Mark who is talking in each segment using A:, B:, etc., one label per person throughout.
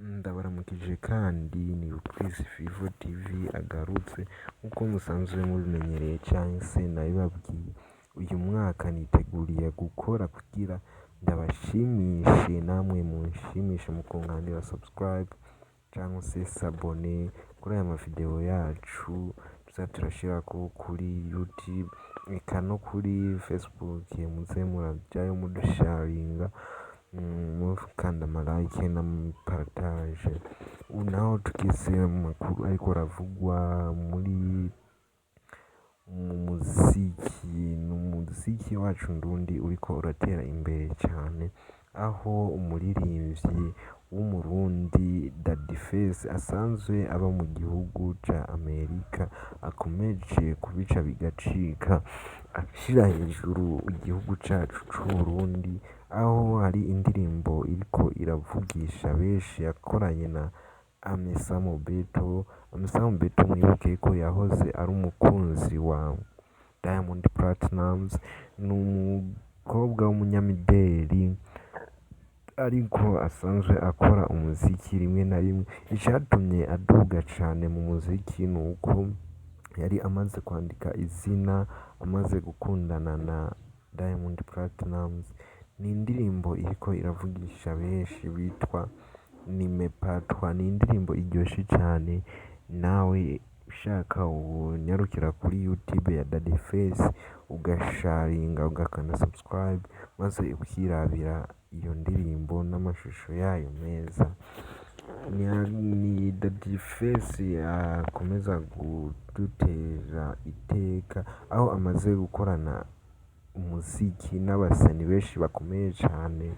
A: Ndabaramukije kandi ni Chris Vivo TV agarutse nk'uko musanzwe mubimenyereye canke se nabibabwiye. Uyu mwaka niteguriye gukora kugira ndabashimishe, namwe munshimishe mu kunkandira subscribe cyangwa se s'abonner kuri aya mavideo yacu tuza turashirako kuri YouTube eka no kuri Facebook. Muze murajayo mudusharinga, mukanda ama like n'ama partage. Ubu naho tugeze mu makuru ariko aravugwa muri mu muziki. Ni umuziki wacu ndundi uriko uratera imbere cyane, aho umuririmbyi w'Umurundi Daddy Face asanzwe aba mu gihugu ca Amerika akomeje kubica bigacika, ashira hejuru igihugu cacu c'Uburundi, aho hari indirimbo iriko iravugisha benshi yakoranye na Hamisa Mobetto. Hamisa Mobetto mwibuke ko yahoze ari umukunzi wa Diamond Platnumz, ni umukobwa w'umunyamideli ariko asanzwe akora umuziki rimwe na rimwe. Icatumye aduga cane mu muziki ni uko yari amaze kwandika izina amaze gukundana na Diamond Platnumz. Ni indirimbo iriko iravugisha benshi bitwa Nimepatwa. Ni indirimbo iryoshe cane, nawe ushaka unyarukira kuri YouTube ya Daddy Face ugasharinga, ugakanda subscribe, maze ukirabira iyo ndirimbo n'amashusho yayo meza. Ni Daddy Face akomeza kudutera iteka, aho amaze gukorana umuziki n'abasani benshi bakomeye cyane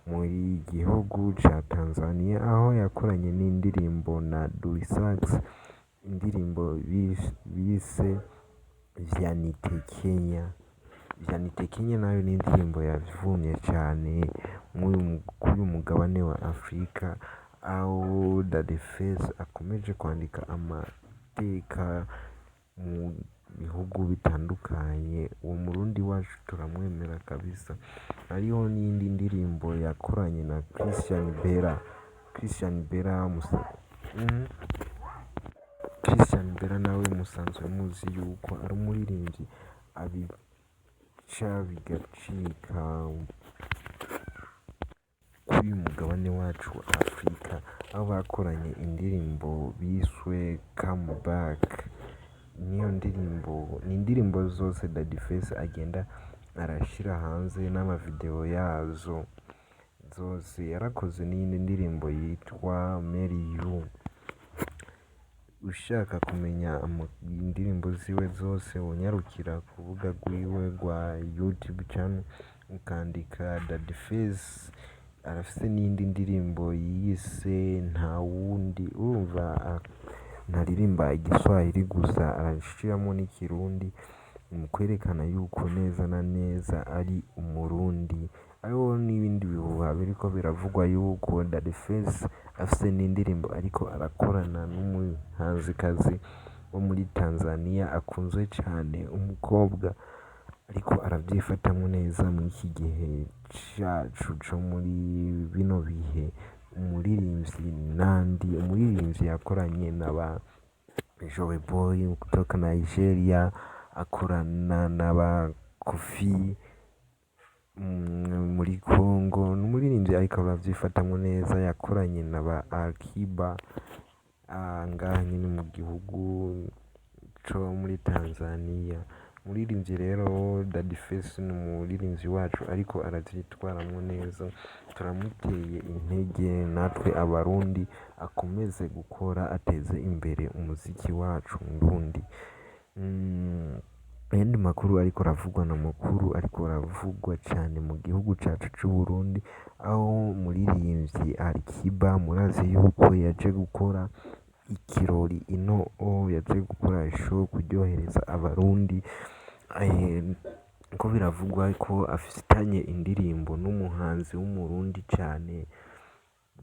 A: mu gihugu ca Tanzania, aho yakoranye n'indirimbo na Dully Sax, indirimbo bise Vyanitekenya. Vyanitekenya nayo ni indirimbo yavumye cyane kuri uyu mugabane wa Afurika, aho Daddy Face akomeje kwandika amateka mu bihugu bitandukanye. Uwo Murundi wacu turamwemera kabisa. Hariho n'iyindi ndirimbo yakoranye na Christian Bella. Christian Bella Christian Bella nawe musanzwe muzi yuko ari umuririmbyi abica bigacika kuri uyu mugabane wacu wa Afurika, aho bakoranye indirimbo biswe Come Back. Niyo ndirimbo, ni indirimbo zose Daddy Face agenda arashira hanze n'amavideo yazo zose. Yarakoze n'iyindi ndirimbo yitwa Marry You. Ushaka kumenya indirimbo ziwe zose, unyarukira ku rubuga rwiwe rwa YouTube channel ukandika Daddy Face. Arafise n'iyindi ndirimbo yise Ntawundi. Urumva ntaririmba Igiswahili gusa, arashiramo n'Ikirundi mu kwerekana yuko neza na neza ari Umurundi. Hariho n'ibindi bihuha biriko biravugwa yuko Daddy Face afise n'indirimbo ariko arakorana n'umuhanzikazi wo muri Tanzania akunzwe cyane, umukobwa ariko arabyifatamwo neza muri iki gihe cacu co muri bino bihe, umuririmbyi Nandi, umuririmbyi yakoranye na ba Joe Boy kutoka Nigeria, akorana na ba Kofi muri Congo. Ni umuririmbyi ariko aravyifatamwo neza, yakoranye na ba Alikiba ngaha nyene mu gihugu co muri Tanzania. Umuririmbyi rero Daddy Face ni umuririmbyi wacu ariko aravyitwaramwo neza, turamuteye intege natwe Abarundi, akomeze gukora ateze imbere umuziki wacu ndundi. Ayandi makuru ariko aravugwa ni amakuru ariko aravugwa cyane mu gihugu cacu c'Uburundi, aho umuririmbyi Alikiba murazi yuko yaje gukora ikirori ino, yaje gukora show kuryohereza Abarundi. Ko biravugwa ko afitanye indirimbo n'umuhanzi w'Umurundi cyane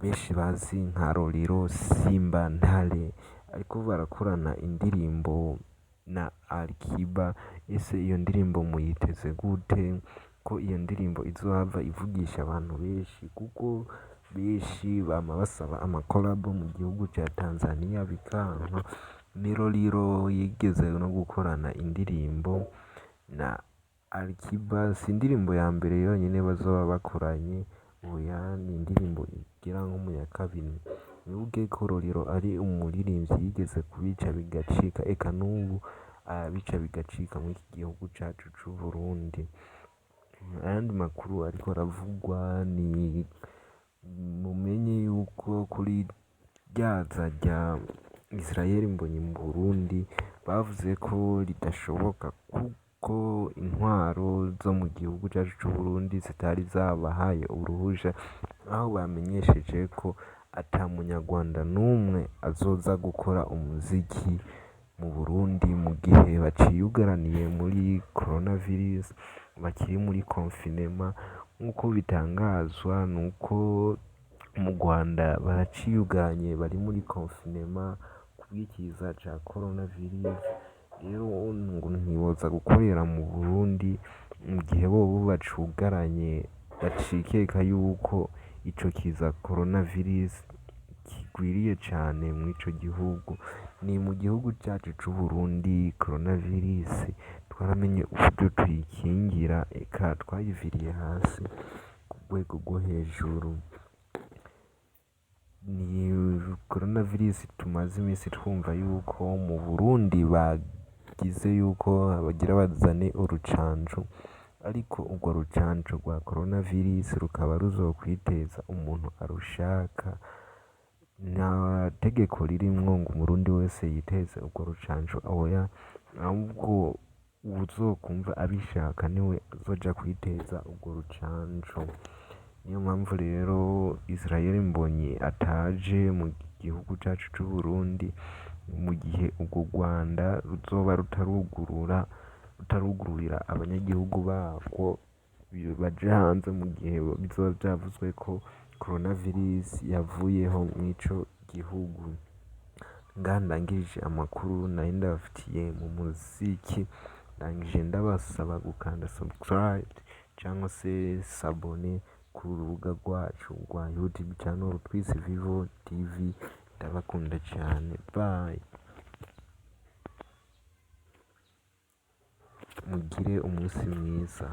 A: benshi bazi nka Lolilo Simba Ntare, ariko barakorana indirimbo na Alikiba. Ese iyo ndirimbo muyiteze gute, ko iyo ndirimbo izohava ivugisha abantu benshi, kuko Benshi bama basaba amakolabo mu gihugu ca Tanzania bikanka. Ni Lolilo yigeze no gukorana indirimbo na Alikiba, si indirimbo ya mbere yonyene bazoba bakoranye, oya, ni indirimbo igera nko mu ya kabiri. Mwibuke ko Lolilo ari umuririmbyi yigeze kubica bigacika, eka n'ubu arabica bigacika muri iki gihugu cacu c'Uburundi. Ayandi makuru ariko aravugwa ni mumenye yuko kuri ryaza rya Israel Mbonyi mu Burundi bavuze ko ridashoboka kuko intwaro zo mu gihugu cacu c'Uburundi zitari zabahaye uruhusha, aho bamenyesheje ko ata munyarwanda n'umwe azoza gukora umuziki mu Burundi mu gihe baciyugaraniye muri coronavirus, bakiri muri confinement. Nk'uko bitangazwa nuko mu Rwanda baraciyugaranye, bari muri confinement kubw'ikiza ca coronavirus. Rero ngo ntiboza gukorera mu Burundi mu gihe bobo bacugaranye, bacikeka yuko ico kiza coronavirus kigwiriye cane mw'ico gihugu. Ni mu gihugu cacu c'Uburundi coronavirus twaramenye uburyo tuyikingira, eka twayiviriye hasi ku rwego rwo hejuru. Ni coronavirus tumaze iminsi twumva yuko mu Burundi bagize yuko bagira bazane urucanco, ariko urwo rucanco rwa coronavirus rukaba ruzokwiteza umuntu arushaka. Nta tegeko ririmwo ngo umurundi wese yiteze urwo rucanco, oya, ahubwo uwuzokumva abishaka niwe azoja kwiteza urwo rucanco. Niyo mpamvu rero Israel Mbonyi ataje mu gihugu cacu c'Uburundi mu gihe urwo Rwanda ruzoba rutarugururira abanyagihugu barwo baje hanze, mu gihe bizoba vyavuzwe ko coronavirus yavuyeho mw'ico gihugu. Ngaha ndangirije amakuru nari ndabafitiye mu muziki, ndangije ndabasaba gukanda subscribe cyangwa se s'abonner ku rubuga rwacu rwa YouTube channel Twisi Vivo TV. Ndabakunda cyane, bye, mugire umunsi mwiza.